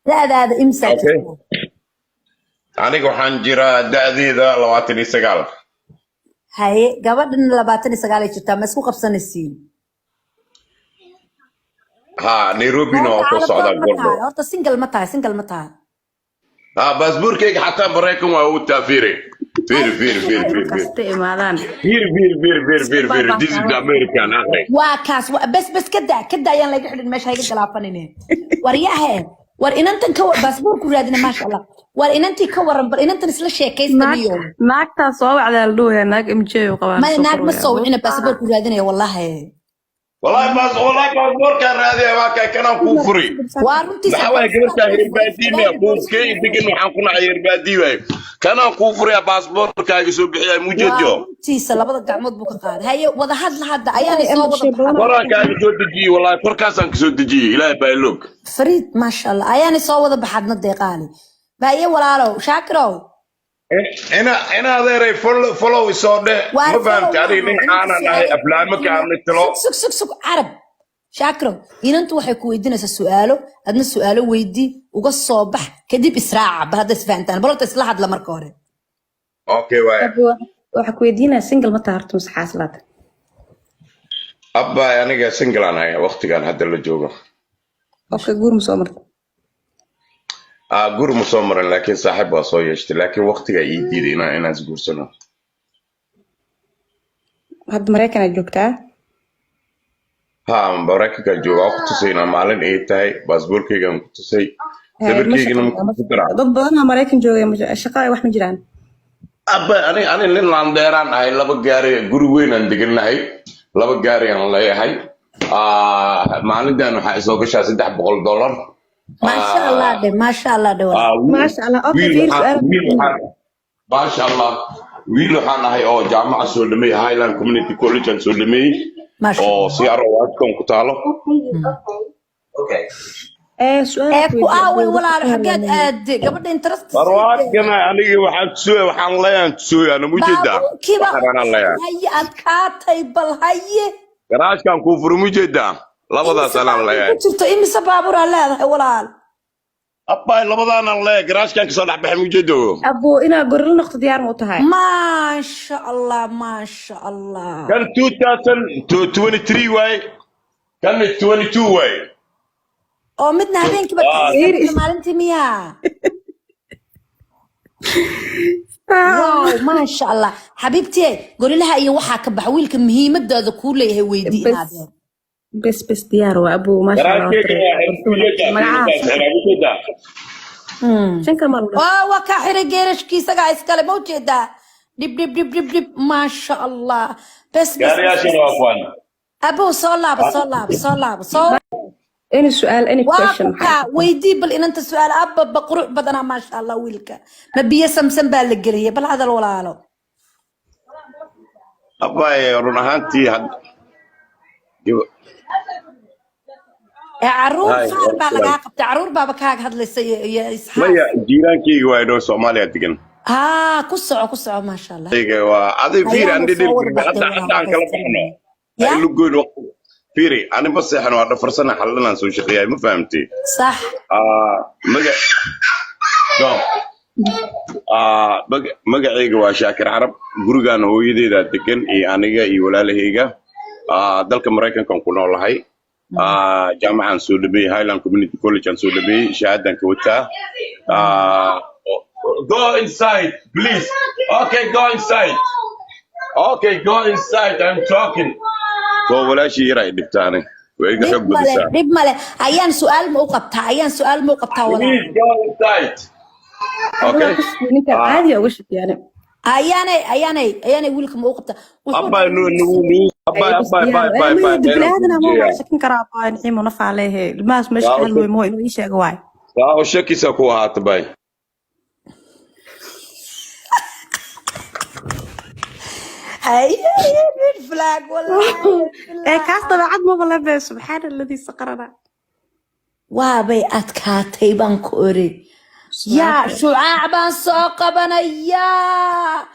Da'daada imsaa jirtaa? Aniga waxaan jiraa da'deeda 29. Haye, gabadhana 29 ay jirtaa. Ma isku qabsanaysiin? Ha, Nairobina Horta waa soo socdaa calafdoon ma goordhow. tahay? Horta single ma tahay? Single ma tahay? Ha, baasbuurkayga xataa Maraykan waa u taa. Fiiri, fiiri, fiiri, fiiri, fiiri, fiiri. Kasta imaadaan. Fiiri, fiiri, fiiri, fiiri, fiiri, fiiri. This is the American aqri. Waa kaas. Bes, bes, ka daa, ka daa. Ayaan laga xidhin meesha, hayga galaafanine. War yahe, war inantan ka baasbuurku raadina. Maasha Allah. War inantii ka waran? Bal inantan isla sheekaysta. Naag niyo. Naagtaa soo wacdaa la dhawayaa, naag MJ u qabaa. Maya, soo naag ma qoraya. soo wicina, baasaboorku raadinaya wallahi. Wallahi baas, wallahi baasboorkaan raadiya. Waa kay, kanaan kuu furi. Waa runtiisa. Maxaa waaye, gabartaa reer baadii miya? Kuu kay degan, waxaan ku nacay reer baadii waaye. Kanaan kuu furaya, baasboorkaaga soo bixiya. Waa mujeediyo. runtiisa, labada gacmood buu ka qaaday. Haye, wada hadla hadda, ayaanay soo wada baxan. Koraan kaaga soo dejiyey, wallahi korkaasaan kasoo dejiyey. Ilaahay baa ilog. Fariid, maasha Allah. Ayaanay soo wada baxadna deeqaali baye. Walaalow Shaakirow. Ina adeeray, follow, follow isoo dheh. Waar. Ma fahamtay? Aniga nin caanan ahay, aflaamo kaamni talo. Sug, sug, sug, Carab. Shaakiro, inantu waxay ku weydiinaysaa su'aalo, adna su'aalo weydii, uga soo bax, kadib israaca. Bal hadda isfahantaan, bal horta isla hadla marka hore. Okay, waay. Waxa ku weydiinaya, single ma tahay horta mise xaaslaad? Abba, aniga single aan ahay waqtigan hadda la joogo. Okay, guur ma soo martay? Ah, guri ma soo marin, laakiin saaxiib waa soo yeeshtay, laakiin waqtiga ii diiday inaan isguursano. Hadda Maraykan aad joogtaa? Ha, Maraykanka jooga. Waa ku tusay inaan maalin ay tahay, baasboorkaygaan ku tusay. Haye, ma sawirkaygana ma shaqeeyaa ku daraa. Dad badanaa Maraykan joogaya, shaqa wax ma jiraan. Abba, ani nin laandeeraan ahay. Laba gaari, guri weyn aan degannahay, laba gaari aan leeyahay. Ah, maalintan waxaa isoo gashaa $300. Maasha Allah dhe, maasha Allah dhe, walaal. Ah, Maasha Allah. Okay, wiil fiir waxaan su'aal. Wiil waxaan, maasha Allah, wiil waxaan ahay oo jaamaca soo dhameeyey, Highland Community College aan soo dhameeyey Maasha oo Allah. Seattle, Washington ku taalo. Ee su'aal Ee ku ku weydiiyo. aaway, Dadka walaalo, ka xaggeed hadlaynaya. aade gabadha interest? Barwaadkana aniga waxaan tusooya, waxaan leeyahan tusooya ana mujeedaa. Baabuurkiiba. Waxaan anaan leeyahay. Haye, adkaatay. Bal haye. Garaashkan kuu furi, mujeedaa, labadaas Imise anaan baabuur leeyahay. ku jirto? Imise baabuur aa leedahay, walaal? Abbaay, labadaanaan leeyahay. Garaashkan kasoo dhex baxay, mujeedo. Abo, inaa gorilo noqdo diyaar ma u tahay? Maasha Allah, maasha Allah. Kan 2023 waaye, kan 22 waaye. Oo midna habeenkiiba Ah, kaxaysa, midna maalintii miyaa? Wow, maasha Allah. Xabiibtiye, gorilaha iyo waxaa ka baxa wiilka muhiimadooda kuu leeyahay weydii. Bes. Inaadeen. Bes, bes, diyaar waa abo, maasha Allah. Garaashkayga Horta waa magacaha mujeedaa, mujeedaa. Shanka ma la Oo waa kaa xiray geerashkiisagaa iskale, ma ujeedaa? Dhib, dhib, dhib, dhib, dhib. Maasha Allah. Bes, bes, bes. Gaariyaashana waa kuwan. Abow, soo laabo, soo laabo, soo laabo, soo Any su'aal, any waa question. ku kaa weydii bal inanta su'aal. Ababa, qurux badanaa, maasha Allah. Wiilka ma biyo samsan baa la geliyay? Bal hadal, walaalo. Abbaay, run ahaantii Ee caruur Hay, qaar baa waa lagaa qabtay, caruur baaba kaaga hadlaysa iyo isxaaq. Maya, jiiraankayga waa inoo Soomaaliya degan. Haa, ku soco, ku soco, maasha Allah. Ayga waa aday, fiiri. Ayaana Andi soo wada hadda baxday. Hadda aan kala baxno. Ya. Ay lugoyn waqti, fiiri, ani ma seexan, waa dhafarsana, xallanaan soo shaqeeyay, ma fahamtay? Sax. Ah, maga go ah, magacayga waa Shaakir Carab. Gurigaan hooyadeeda degan iyo aniga iyo walaalahayga. Ah, dalka Maraykankan ku noolahay. Ah, jaamacaan soo dhameeyey, Highland Community College aan soo dhameeyey, shahaadan ka wataa. Ah, go inside, please. Okay, go inside. Okay, go inside, I'm talking. So walaashii yar ay dhibtaane way iga Dhib xoog male. badisaa. Dhib male. Ayaan su'aal ma u qabtaa? Ayaan su'aal ma u qabtaa, walaal? Please go inside. Okay. Ninkan caadi uga shaqeeyaan. Ayaanay wiilka ma u qabtaa? Wuxuu Abay, nu nu nu, abay, abay, bye bye bye. Bini'aadan ma waa shakin karaa, baa Niciimo nafaa leehe ilmahaas meesha ka hadlooy moo inuu ii sheego waay. Saa oo shakisa ku ahaata, bay. Haye, red flag, wallahi. Ee kaas dabeecad maba lebe, subxaana alladii saqarana. Waabay adkaatay baan ku ori. Yaa, shucaac baan soo qabanayaa.